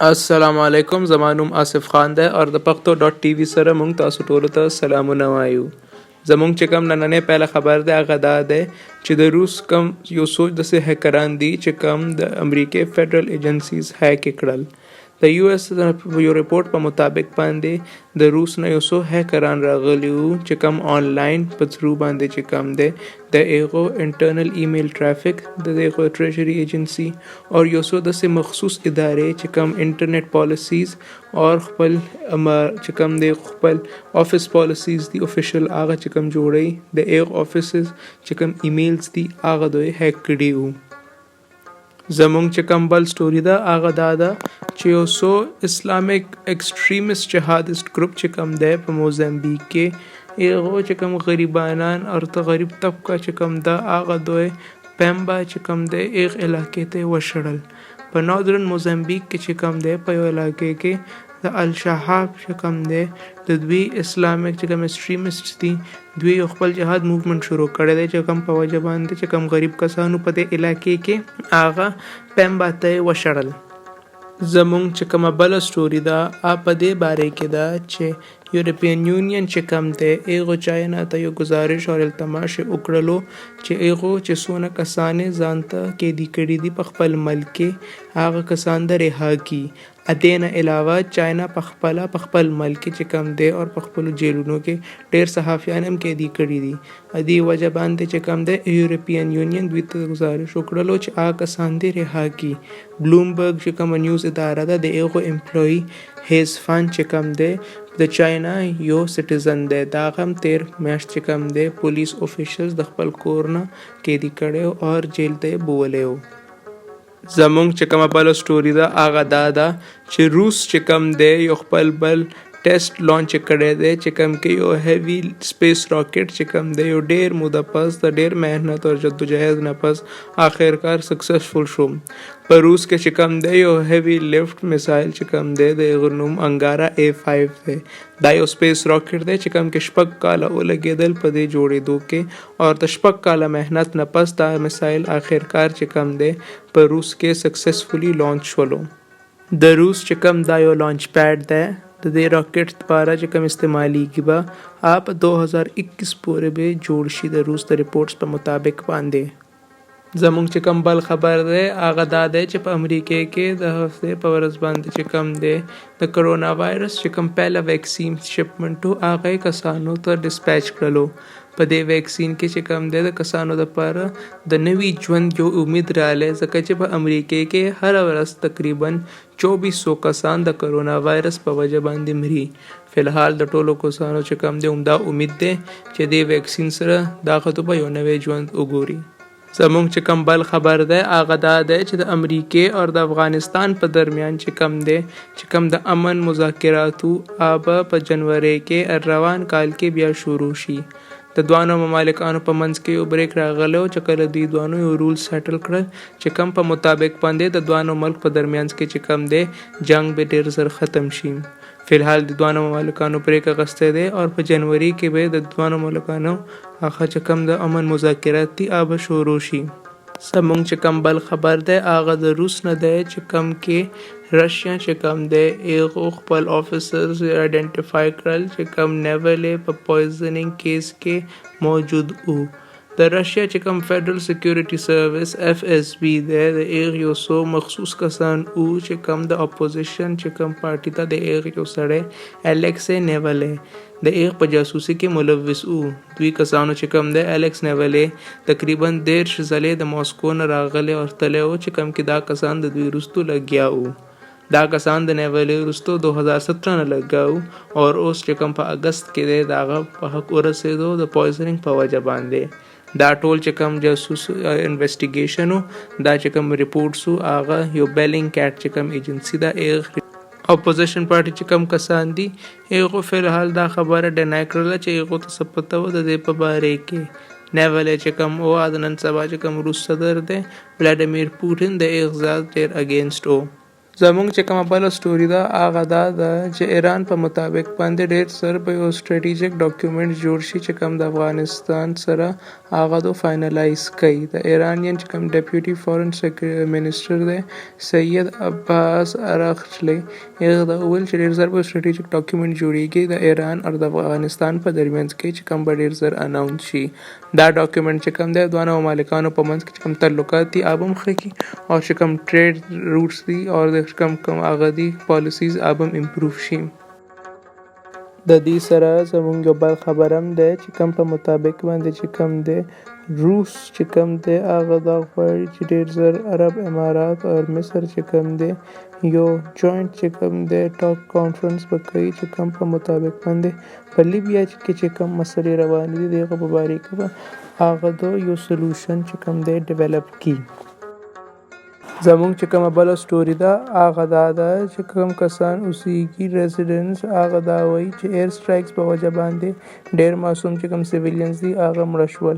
السلام علیکم، زما نوم آصف خان دی او د پښتو ډاټ ټي وي سره مونږ تاسو ټولو ته سلامونه وایو. زمونږ چې کوم نننۍ پهله خبر دی، هغه دا دی چې د روس کوم یو څو داسې هیکران دي چې کوم د امریکې فدرل ایجنسیز هیک کړل. د یو ایس یو رپورټ په مطابق باندې د روس نه یو څو هیکران راغلي وو چې کوم آنلاین په تھرو باندې چې کوم دی د هغو انټرنل ایمیل ټریفک، د دغه ټریژري ایجنسي او یو څو داسې مخصوص ادارې چې کوم انټرنیټ پالیسیز او خپل چې کوم دی خپل افیس پالیسیز دي افیشل، هغه چې کوم جوړي د هغه افیسز چې کوم ایمیلز دي، هغه دوی هیک کړي وو. زمونږ چې کوم بل سټوري ده، هغه دا ده چې یو څو اسلامیک ایکسټریمست جهادست ګروپ چې کوم دی په موزمبیق کې، هغو چې کوم غریبانان او ته غریب طبقه چې کوم ده، هغه دوی پیمبا چې کوم دی هغه علاقې ته وشړل. په ناردرن موزمبیق کې چې کوم دی په یو علاقې کې د الشهاب چې کوم دی، د دوی اسلامیک چې کوم ایکسټریمست دي، دوی یو خپل جهاد موومنټ شروع کړی دی چې کوم په وجه باندې چې کوم غریب کسانو په دې علاقې کې، هغه پیمبا ته یې وشړل. زمونږ چې کومه بله سټوري ده، هغه په دې باره کې ده چې یورپین یونین چې کوم دی، هغو چاینا ته یو ګزارش او التماس یې وکړلو چې هغو چې څونه کسان یې ځان ته قیدي کړي دي په خپل ملک کې، هغه کسان د رها کړي. دې نه علاوه چاینا په خپله په خپل ملک کې چې کوم دی او په خپلو جیلونو کې ډېر صحافیان هم قیدي کړي دي. دې وجه باندې چې کوم دی یورپین یونین دوی ته ګزارش وکړلو چې هغه کسان دې رها کړي. بلومبرګ چې کومه نیوز اداره ده، د هغو امپلوي هیز فان چې کوم دی د چاینا یو سټیزن دی، دا هم تیر میاشت چې کوم دی پولیس افیشلز د خپل کور نه قیدي کړی او جیل ته یې بولی و. زمونږ چې کومه بله سټوري ده، هغه دا ده چې روس چې کوم دی یو خپل بل ټیسټ لانچ کړی دی چې کوم کې یو هیوي سپیس راکټ چې کوم دی یو ډیر موده پس د ډیر محنت او جدوجہد نه پس آخرکار سکسسفل شو. په روس کې چې کوم دی یو هیوي لفټ میسایل چې کوم دی، د هغه نوم انګارا A5 دی. دا یو سپیس راکټ دی چې کوم کې 6 کاله ولګېدل په دې جوړېدو کې او د 6 کاله محنت نه پس دا میسایل آخرکار چې کوم دی په روس کې سکسسفلی لانچ شولو. د روس چې کوم دا یو لانچ پډ دی، د دې راکټ لپاره چې کوم استعمالیږي به، هغه په 2021 پورې به جوړ شي د روس د رپورټس په مطابق باندې. زمونږ چې کوم بل خبر دی، هغه دا دی چې په امریکې کې د هفتې په ورځ باندې چې کوم دی د کرونا وایرس چې کوم پهله ویکسین شپمنټ و، هغه یې کسانو ته ډسپیچ کړلو. په دې ویکسین کې چې کوم دی د کسانو دپاره د نوي ژوند یو امید راغلی، ځکه چې په امریکې کې هره ورځ تقریبا 2400 کسان د کرونا وایرس په وجه باندې مري. فلحال د ټولو کسانو چې کوم دی همدا امید دی چې دې ویکسین سره دا خو به یو نوی ژوند وګوري. زمونږ چې کوم بل خبر دی، هغه دا دی چې د امریکې او د افغانستان په درمیان چې کوم دی چې کوم د امن مذاکراتو به په جنورۍ کې روان کال کې بیا شروع شي. د دوانو ممالکانو په منځ کې یو بریک راغلی و چې کله دوی دوانو یو رول سیټل کړل چې کوم په مطابق باندې د دوانو ملک په درمیان کې چې کوم دی جنگ به ډیر زر ختم شي. فلحال د دوانو ممالکانو بریک اخیستی دی او په جنوري کې به د دوانو ملکانو هغه چې کوم د امن مذاکرات دي، هغه به شروع شي. زمونږ چې کوم بل خبر دی، هغه د روس نه دی چې کوم کې رشیا چې کوم دی هغو خپل افیسرز آیډنټیفای کړل چې کوم نیولې په پویزنینګ کیس کې موجود وو. د رشیا چې کوم فدرل سکیورټي سروس اف ایس بي دی، د هغې یو څو مخصوص کسان وو چې کوم د اپوزیشن چې کوم پارټي ته د هغې یو سړی الیکسې نیولې د هغ په جاسوسي کې ملوث وو. دوی کسانو چې کوم دی الیکس نیولې تقریبا 30 ځلې د ماسکو نه راغلی او تللی و چې کوم کې دا کسان د دوی وروستو لګیا وو. دا کسان د نیولې وروستو 2017 نه لګیا وو او اوس چې کوم په اګست کې دی، د هغه په حق ورسېدو د پویزنینګ په وجه باندې. دا ټول چې کوم جاسوس انویسټیګیشن و، دا چې کوم رپورټس وو، هغه یو بیلینګ کیټ چې کوم ایجنسي ده. هغه اپوزیشن پارټي چې کوم کسان دي، هغو فلحال دا خبره ډینای کړله چې هغو ته څه پته وه د دې په باره کې. نیولې چې کوم و، د نن سبا چې کوم روس صدر دی ولاډیمیر پوټین، د هغه زیات ډېر اګینسټ و. زمونږ چې کومه بله سټوري ده هغه دا ده چې ایران په مطابق باندې ډیر زر به یو سټریټیجک ډاکیومنټ جوړ شي چې کوم د افغانستان سره هغه دو فاینلایز کوي. د ایرانین چې کوم ډیپیوټي فارن منسټر دی سید عباس عراقچي هغه دا وویل چې ډیر زر به سټریټیجک ډاکیومنټ جوړیږي د ایران او د افغانستان په درمیانځ کې چې کوم به ډیر زر اناونس شي. دا ډاکیومنټ چې کوم دی دواړو ممالکانو په منځ کې چې کوم تعلقات دي هغه هم ښه کړي او چې کوم ټریډ روټس دي او د کوم کوم هغه دي پالیسیز هغه هم امپروو شي. د دې سره زمونږ یو بل خبر هم دی چې کوم په مطابق باندې چې کوم دی روس چې کوم دی هغه دا غواړي چې ډېر زر عرب امارات او مصر چې کوم دی یو جوائنټ چې کوم دی ټاک کانفرنس به کوي چې کوم په مطابق باندې په لیبیا کې چې کوم مسلې روانې دي د هغو په باره کې به هغه د یو سولوشن چې کوم دی ډیولپ کړي. زمونږ چې کومه بله سټوري ده هغه دا ده چې کوم کسان اوسیږي ریزیډنټس هغه دا وایي چې ایر سټرایکس په وجه باندې ډېر معصوم چې کوم سیویلینز دي هغه مړه شول.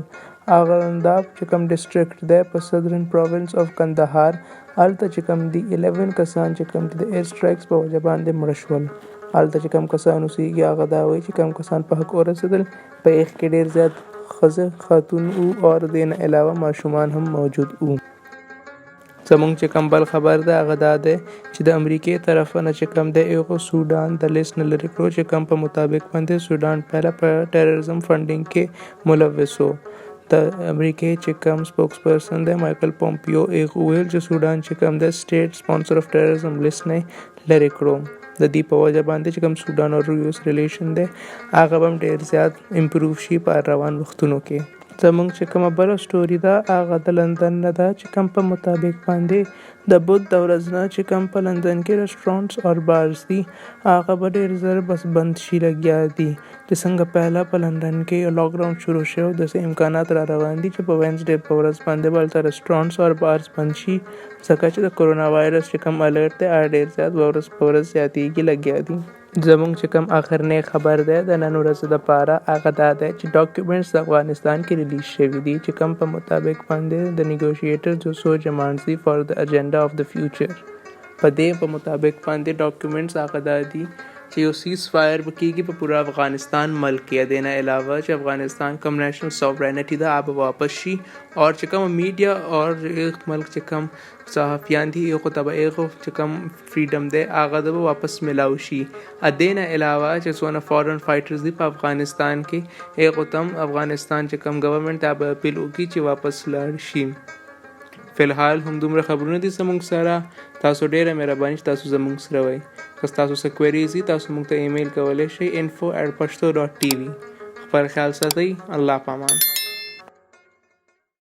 هغه دا چې کوم ډسټرکټ دی په سدرن پروونس اف کندهار هلته چې کوم دي 11 کسان چې کوم دي د ایر سټرایکس په وجه باندې مړه شول. هلته چې کوم کسان اوسیږي هغه دا وایي چې کوم کسان په حق ورسېدل په هغې کې ډېر زیات ښځې خاتون وو او د دې نه علاوه ماشومان هم موجود وو. زمونږ چې کوم بل خبر دی هغه دا دی چې د امریکې طرفه نه چې کوم دی هغو سوډان د لیست نه لرې کړو چې کوم په مطابق باندې سوډان پهله په ټیررزم فنډینګ کې ملوث و. د امریکې چې کوم سپوکس پرسن دی مایکل پومپیو هغه وویل چې سوډان چې کوم دی سټیټ سپانسر اف ټیررزم لیست نه لرې کړو. د دې په وجه باندې چې کوم سوډان او یو اس ریلیشن دی هغه به هم ډېر زیات امپروو شي په روان وختونو کې. زمونږ چې کومه بله سټوري ده هغه د لندن نه ده چې کوم په مطابق باندې د بدھ د ورځ نه چې کوم په لندن کې رسټورانټس او بارز دي هغه به ډېر زر بس بند شي لګیا دي. چې څنګه پهله په لندن کې یو لاک ډاون شروع شو داسې امکانات را روان دي چې په وینسډې په ورځ باندې به هلته رسټورانټس او بارز بند شي ځکه چې د کرونا وایرس چې کوم الرټ دی هغه ډېر زیات ورځ په ورځ زیاتیږي لګیا دي. زمونږ چې کوم اخرنی خبر دی د نن ورځې دپاره هغه دا دی چې ډاکیومنټس د افغانستان کې ریلیز شوي دي چې کوم په مطابق باندې د نیګوشیټرز یو څو ډیمانډز دي فار د اجنډا اف د فیوچر. په دې په مطابق باندې ډاکیومنټس هغه دا دي چې یو سیز فایر به کیږي په پوره افغانستان ملک کې، دې نه علاوه چې افغانستان کوم نیشنل ساورینټي ده هغه به واپس شي او چې کوم میډیا او ملک چې کوم صحافیان دي هغو ته به هغو چې کوم فریډم دی هغه ته به واپس ملاو شي. دې نه علاوه چې څونه فارن فایټرز دي په افغانستان کې هغو ته هم افغانستان چې کوم ګورنمنټ ته به اپیل وکړي چې واپس لاړ شي. فلحال هم دومره خبرونه دي زموږ سره. تاسو ډیره مهرباني چې تاسو زموږ سره وئ. که ستاسو څه کویریز دي تاسو موږ ته ایمیل کولی شئ info@pashto.tv. خپل خیال ساتئ. الله پامان.